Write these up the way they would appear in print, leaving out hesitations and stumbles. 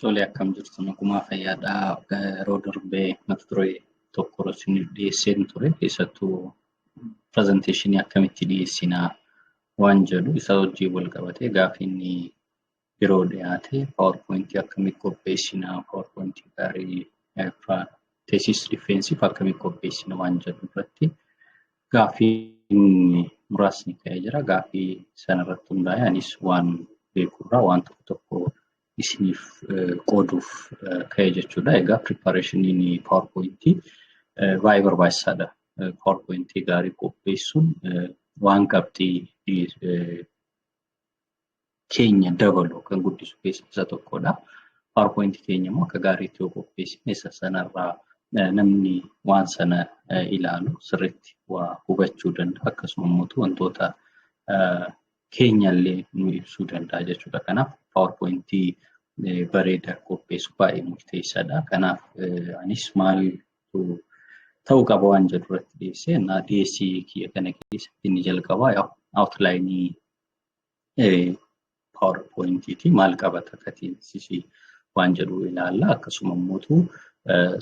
Tole, akkam jirtu? Nagumaa, fayyaadhaa? Yeroo darbee mata duree tokko irratti isiniif dhiyeesseen ture, keessattuu presentationii akkamitti dhiyeessinaa waan jedhu. Isa wajjin wal qabatee gaaffii inni yeroo dhiyaate, PowerPointii akkamitti qopheessinaa, PowerPointii gaarii thesis defenseiif akkamitti qopheessina waan jedhu irratti gaaffiin muraasni ka'ee jira. Gaaffii sanarratti hundaa'ee anis waan beekurraa waan tokko tokko isiniif qooduuf ka'e jechuudha. Egaa preparationiin PowerPointii baay'ee barbaachisaadha. PowerPointii gaarii qopheessuun waan qabxii keenya dabalu kan guddisu keessaa isa tokkodha. PowerPointii keenya immoo akka gaariitti yoo qopheessine, isa sanarraa namni waan sana ilaalu sirriitti waa hubachuu danda'a. Akkasuma immoo wantoota keenyallee nu ibsuu danda'a jechuudha. Kanaaf PowerPointii bareeda qopheessu baay'ee murteessaadha. Kanaaf anis maaltu ta'uu qaba waan jedhu irratti dhiyeessee, dhiyeessii kiyya kana keessatti inni jalqabaa outlineii PowerPointiiti. Maal qabata katiinsisii waan jedhu ilaalla. Akkasuma immoo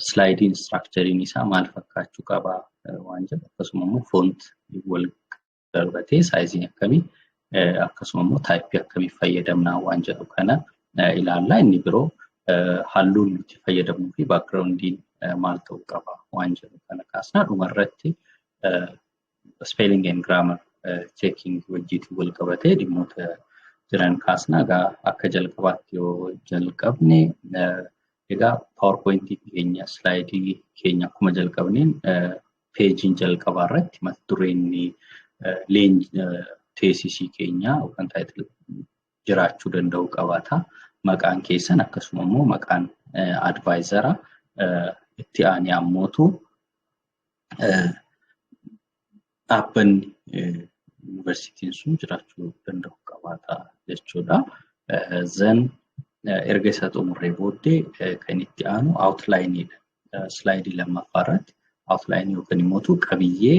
slideiin structureiin isaa maal fakkaachuu qaba waan jedhu, akkasuma immoo font wal qabatee sizeiin akkamii, akkasuma immoo typeii akkamii fayyadamnaa waan jedhu kana ilaalla. Inni biroo halluun nuti fayyadamnuu fi backgroundiin maal ta'uu qaba waan jedhu kana kaasna. Dhumarratti spelling and grammar checking wajjiitiin wal qabatee dhimmoota jiran kaasna. Egaa akka jalqabaatti yoo jalqabne, egaa PowerPointii keenya, slideii keenya akkuma jalqabneen, pageiin jalqabaa irratti mata dureen thesisii keenyaa yookaan title jiraachuu danda'u qabaata. Maqaan keessan, akkasuma immoo maqaan advisora, itti aanee ammootu dhaabbanni yuunivarsiitiin sun jiraachuu danda'u qabaata jechuudha. Then erga isa xumurree booddee kan itti aanu outlineiidha. Slideii lammaffaa irratti outlineii yookaan immoo qabiyyee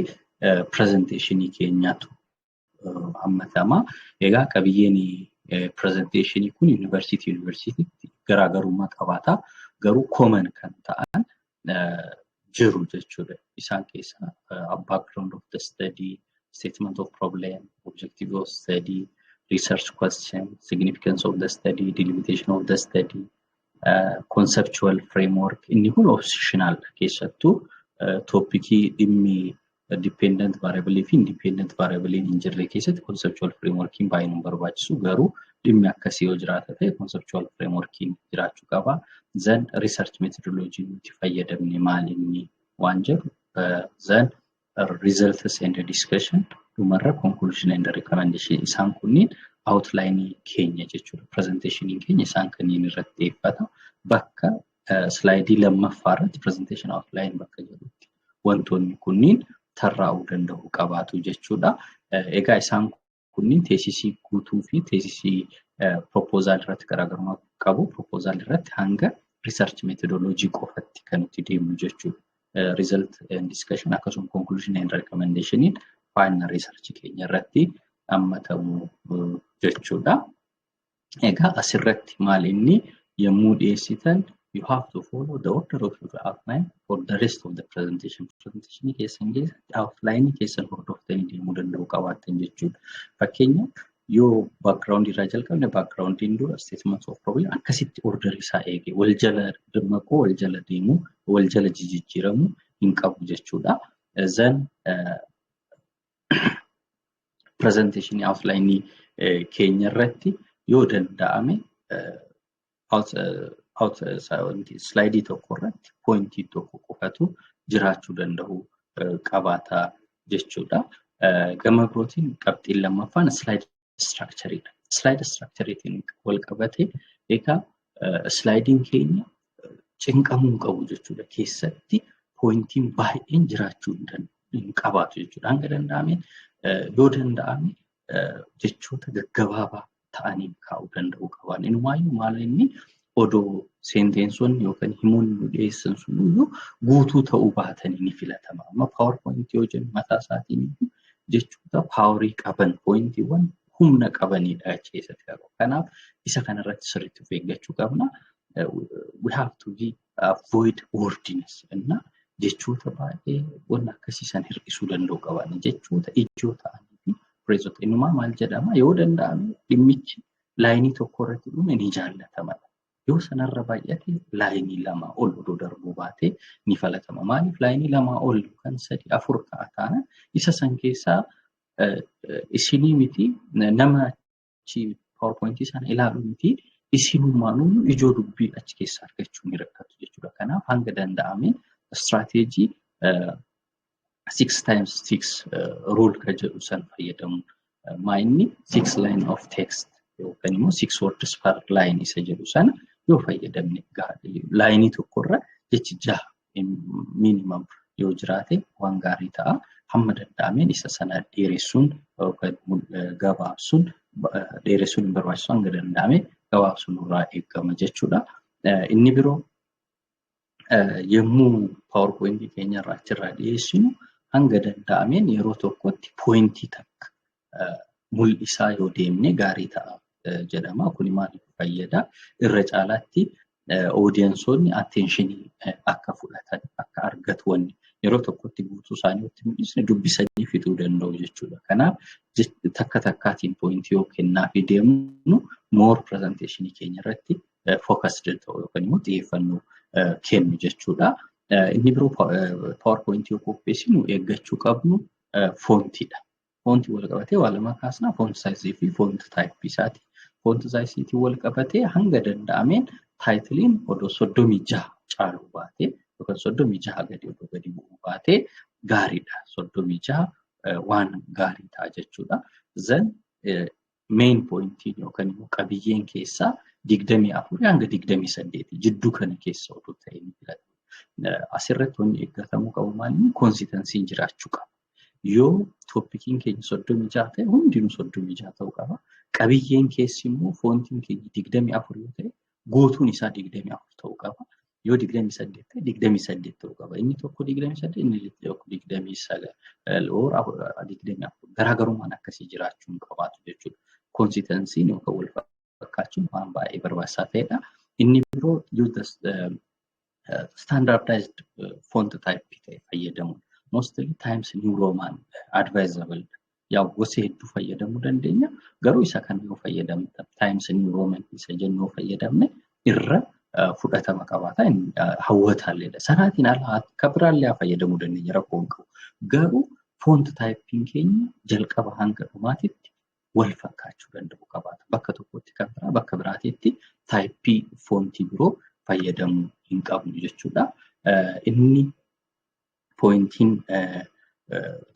presentationii keenyaatu hammatama. Egaa qabiyyeen presentationii kun yuunivarsiitii yuunivarsiitiitti garaagarummaa qabaata. Garuu common kan ta'an jiru jechuudha. Isaan keessaa background of the study, statement of problem, objective of study, research question, significance of the study, delimitation of the study, conceptual framework. Inni kun optional, keessattuu topicii dhimmi dependent variable fi independent variable hin jirre keessatti conceptual frameworkiin baay'ee nu barbaachisu, garuu dhimmi akkasii yoo jiraata ta'e conceptual frameworkiin jiraachuu qaba. Then research methodology nuti fayyadamne maal inni waan jedhu, then results and discussion, dhumarra conclusion and recommendation. Isaan kunniin outline keenya jechuudha. Presentation keenya isaan kanneen irratti xiyyeeffata. Bakka slideii lammaffaa irratti presentation outline bakka jedhutti wantoonni kunniin tarraa'uu danda'u qabaatu jechuudha. Egaa isaan kunniin thesisii guutuu fi thesisii proposal irratti garaagarummaa qabu. Proposal irratti hanga research methodology qofatti kan nuti deemnu jechuudha. Result and discussion akkasuma conclusion and recommendationiin final research keenya irratti hammatamu jechuudha. Egaa asirratti maal inni, yommuu dhiyeessitan you have to follow the order of your outline for the rest of the presentation. Presentation keessan keessatti outline keessan hordoftanii deemuu danda'u qabaattan jechuudha. Fakkeenyaaf yoo background irraa jalqabne, backgroundiin dura statement of problem, akkasitti order isaa eege wal jala maquu, wal jala deemuu, wal jala jijjiiramuu hin qabu jechuudha. Then presentation outline keenya irratti yoo danda'ame slideii tokko irratti pointii tokko qofatu jiraachuu danda'u qabaata jechuudha. Gama birootiin qabxiin lammaffaan slide structureiidha. Slide structureiitiin wal qabatee, egaa slideiin keenya cinqamuu hin qabu jechuudha. Keessatti pointiin baay'een jiraachuu hin qabaatu jechuudha. Hanga danda'ameen, yoo danda'ame, jechoota gaggabaabaa ta'aniin kaa'uu danda'uu qaban. Inumaayyuu maal inni, odoo sentenceonni yookaan himoonni nu dhiyeessan sun iyyuu guutuu ta'uu baatanii ni filatama. Amma PowerPointii yoo jennu, mataa isaatiin iyyuu jechoota powerii qaban, pointiiwwan humna qabanidha achi keessatti qabu. Kanaaf isa kanarratti sirriitti of eeggachuu qabna. We have to be avoid wordiness እና jechoota baay'ee wanna akkasiisan hir'isuu danda'u qaban, jechoota ijoo ta'anii fi phraseota. Innumaa maal jedhama, yoo danda'ame dhimmichi lineii tokko irratti dhume ni jaallatamadha. Yoo sanarra baay'ate lineii 2 ol odoo darbuu baatee ni filatama. Maaliif lineii 2 ol kan sadi afur ta'a taana isa san keessaa isinii miti, nama achi PowerPointii sana ilaalu miti, isinummaanuu ijoo dubbii achi keessaa argachuu ni rakkatu jechuudha. Kanaaf hanga danda'ameen strategy 6 times 6 rule kan jedhu san fayyadamu. Maa inni six line of text yookaan immoo six words per line isa jedhu sana yoo fayyadamne gahaadha. Lineii tokkorra jechi jaha minimum yoo jiraate waan gaarii ta'a. Hamma danda'ameen isa sana dheeressuun yookaan gabaabsuun, dheeressuun hin barbaachisu, hanga danda'ame gabaabsuun nurraa eegama jechuudha. Inni biroo yommuu PowerPointii keenya irraa achirraa dhiyeessinu hanga danda'ameen yeroo tokkotti pointii takka mul'isaa yoo deemne gaarii ta'a jedhama. Kuni maaliif fayyada? Irra caalaatti audienceoonni attentionii akka fudhatan, akka argatu, wanni yeroo tokkotti guutuu isaanii itti mul'isne dubbisanii fixuu danda'u jechuudha. Kanaaf takka takkaatiin pointii yoo kennaafii deemnu more presentationii keenya irratti focused ta'u yookaan immoo xiyyeeffannoo kennu jechuudha. Inni biroo PowerPointii yoo qopheessinu eeggachuu qabnu fontiidha. Fontii wal qabatee waa lama kaasna, font sizeii fi font typeii isaati. Font sizeiitiin wal qabatee hanga danda'ameen titleiin odoo 36 caaluu baatee yookaan 36 gadi odoo gadi bu'uu baatee gaariidha. 36 waan gaarii ta'a jechuudha. Then main pointiin yookaan immoo qabiyyeen keessaa 24 hanga 28 jidduu kana keessa odoo ta'e ni filatama. Asirratti wanni eeggatamuu qabu maali? Consistencyn jiraachuu qaba. Yoo topiciin keenya 36 ta'e hundinuu 36 ta'uu qaba. Qabiyyeen keessi immoo fontiin keenya 24 yoo ta'e guutuun isaa 24 ta'uu qaba. Yoo 28 ta'e 28 ta'uu qaba. Inni tokko 28, inni tokko 29, 24, garaagarummaan akkasii jiraachuu hin qabaatu jechuudha. Consistencyn yookaan wal fakkaachuun waan baay'ee barbaachisaa ta'edha. Inni biroo standardized font type ta'e fayyadamuun, mostly Times New Roman advisable. Yaa, gosa hedduu fayyadamuu dandeenya, garuu isa kana yoo fayyadamne, Times New Roman isa jennu yoo fayyadamne irra fudhatama qabaata, hawwataalleedha. Sanaatiin ala akka biraallee fayyadamuu dandeenya, rakkoo hin qabu. Garuu font typeiin keenya jalqaba hanga dhumaatitti wal fakkaachuu danda'u qabaata. Bakka tokkotti kan biraa, bakka biraatitti typeii fontii biroo fayyadamuu hin qabnu jechuudha. Inni pointiin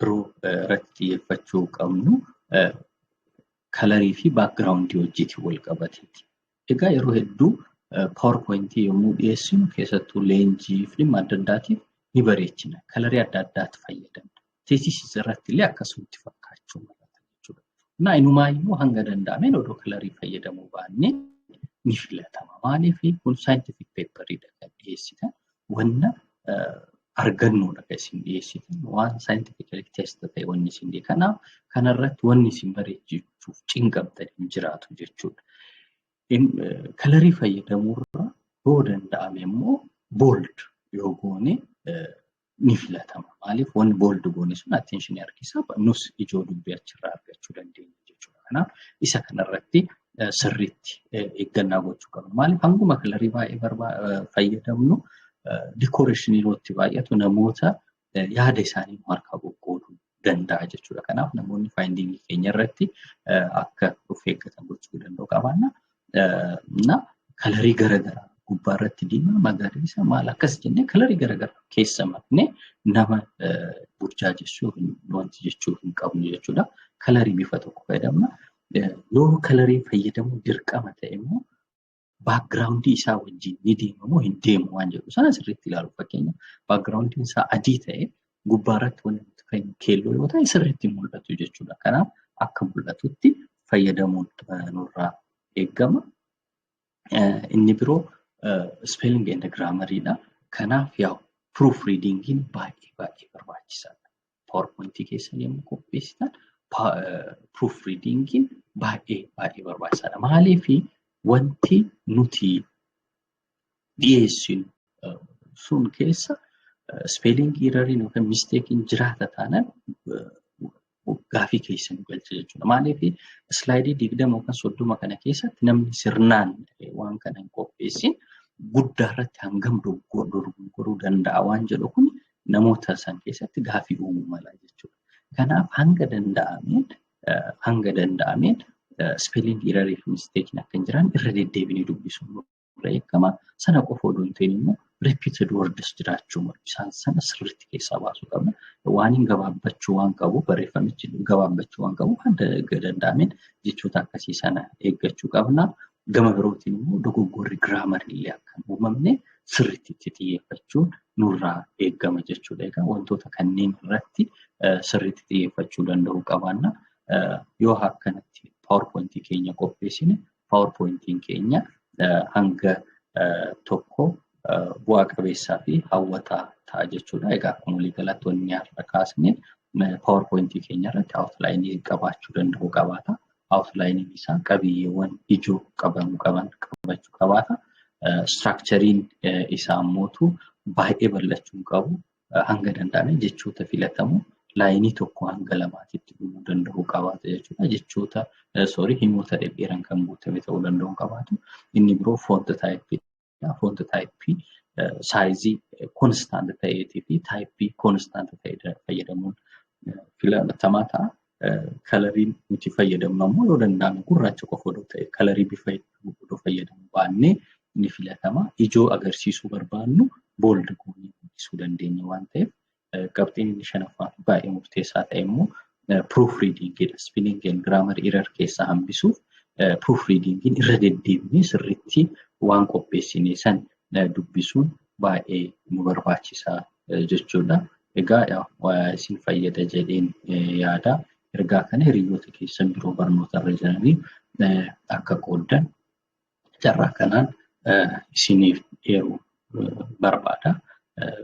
biroo irratti xiyyeeffachuu qabnu colorii fi backgroundii wajjiitiin wal qabateeti. Egaa yeroo hedduu PowerPointii yommuu dhiyeessinu, keessattuu leenjii fi dhimma adda addaatiif ni bareechina. Colorii adda addaatti fayyadamna. Thesisii irratti illee akkasumatti fakkaachuu malata jechuudha. Na inumaayyuu hanga danda'ameen odoo colorii fayyadamuu baannee ni filatama. Maaliif? Kun scientific paperiidha kan dhiyeessitan. Wanna argannoodha kan isin dhiyeessitan. Waan scientifically test ta'e wanni isin dhiyeessitan. Kanaaf kanarratti wanni isin bareechichuuf cinqamtan hin jiraatu jechuudha. Colorii fayyadamuurra yoo danda'ame immoo bold yoo goone ni filatama. Maaliif? Wanni bold goone sun attentionii harkisa, nus ijoo dubbii achirraa argachuu dandeenya jechuudha. Kanaaf isa kanarratti sirriitti eeggannaa gochuu qabna. Maaliif? Hanguma colorii baay'ee fayyadamnu decorationii yeroo itti baay'atu namoota yaada isaanii harkaa qoqqooduu danda'a jechuudha. Kanaaf namoonni findingii keenya irratti akka of eeggatan gochuu danda'u qabaanna. Na colorii garaagaraa gubbaa irratti diimaa, magariisa, maal akkas jennee colorii garaagaraa keessa maknee nama burjaajessuu wanti jechuu hin qabnu jechuudha. Colorii bifa tokko fayyadamna. Yoo colorii fayyadamuun dirqama ta'e immoo backgroundii isaa wajjin ni deema moo hin deemu waan jedhu sana sirriitti ilaalu. Fakkeenya, backgroundiin isaa adii ta'e gubbaa irratti wanti nuti fayyadamu keelloo yoo ta'e sirriitti mul'atu jechuudha. Kanaaf akka mul'atutti fayyadamuun nurraa eegama. Inni biroo spelling and grammariidha. Kanaaf yaa proof readingiin baay'ee baay'ee barbaachisaadha. PowerPointii keessan yommuu qopheessitan proof readingiin baay'ee baay'ee barbaachisaadha. Maaliif? Wanti nuti Dhiyeessinu sun keessa spelling erroriin yookaan mistakeiin jiraata taanaan gaafii keessa nu galcha jechuudha. Maaliif, slideii 20 yookaan 30 kana keessatti namni sirnaan waan kana hin qopheessin guddaa irratti hangam dogoggoruu danda'a waan jedhu kun namoota san keessatti gaafii uumuu mala jechuudha. Kanaaf hanga danda'ameen spelling errorii fi mistakeiin akka hin jiraan irra deddeebinee dubbisuun nurra eegama. Sana qofa odoo hin ta'in immoo repeated words jiraachuu malu. Isaan sana sirriitti keessaa baasuu qabna. Waan hin gabaabbachuu waan qabu, barreeffamichi gabaabbachuu waan qabu, hanga danda'ameen jechoota akkasii sana eeggachuu qabna. Gama birootiin immoo dogoggorri grammarii illee akka hin uumamne sirriitti itti xiyyeeffachuun nurraa eegama jechuudha. Egaa wantoota kanneen irratti sirriitti xiyyeeffachuu danda'uu qabaanna. Yoo akkanatti PowerPointii keenya qopheessine, PowerPointiin keenya hanga tokko bu'aa qabeessaa fi hawwataa ta'a jechuudha. Egaa akkuma waliigalaatti wanni har'a kaasne, PowerPointii keenya irratti outlineii qabaachuu danda'uu qabaata. Outlineiin isaa qabiyyeewwan ijoo qabamuu qaban qabachuu qabaata. Structureiin isaa ammootu baay'ee bal'achuu hin qabu. Hanga danda'ame jechoota filatamu lineii tokko hanga lamaatitti dhumuu danda'uu qabaata jechuudha. Jechoota, sorry, himoota dhedheeran kan guutame ta'uu danda'uu qabaatu. Inni biroo font typeii. Font typeii sizeii constant ta'eetii fi typeii constant ta'e fayyadamuun filatamaa ta'a. Coloriin nuti fayyadamnu ammoo yoo danda'ame gurraacha qofa odoo ta'e, colorii bifa hedduu odoo fayyadamuu baannee ni filatama. Ijoo agarsiisuu barbaannu bold goonee mul'isuu dandeenya waan ta'eef. Qabxiin inni shanaffaa fi baay'ee murteessaa ta'e immoo proof readingidha. Spelling and grammar error keessaa hambisuuf proof readingiin irra deddeebinee sirriitti waan qopheessine san dubbisuun baay'ee nu barbaachisaa jechuudha. Egaa waa isin fayyada jedheen yaada. Ergaa kana hiriyoota keessan biroo barnoota irra jiranii akka qooddan carraa kanaan isiniif eeruu barbaada.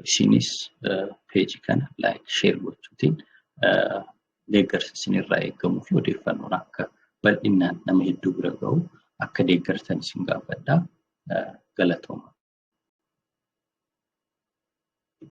Isinis pageii kana like, share gochuutiin deeggarsa isinirraa eegamuu fi odeeffannoon akka bal'inaan nama hedduu bira gahu akka deeggartan isin gaafadha. Galatooma.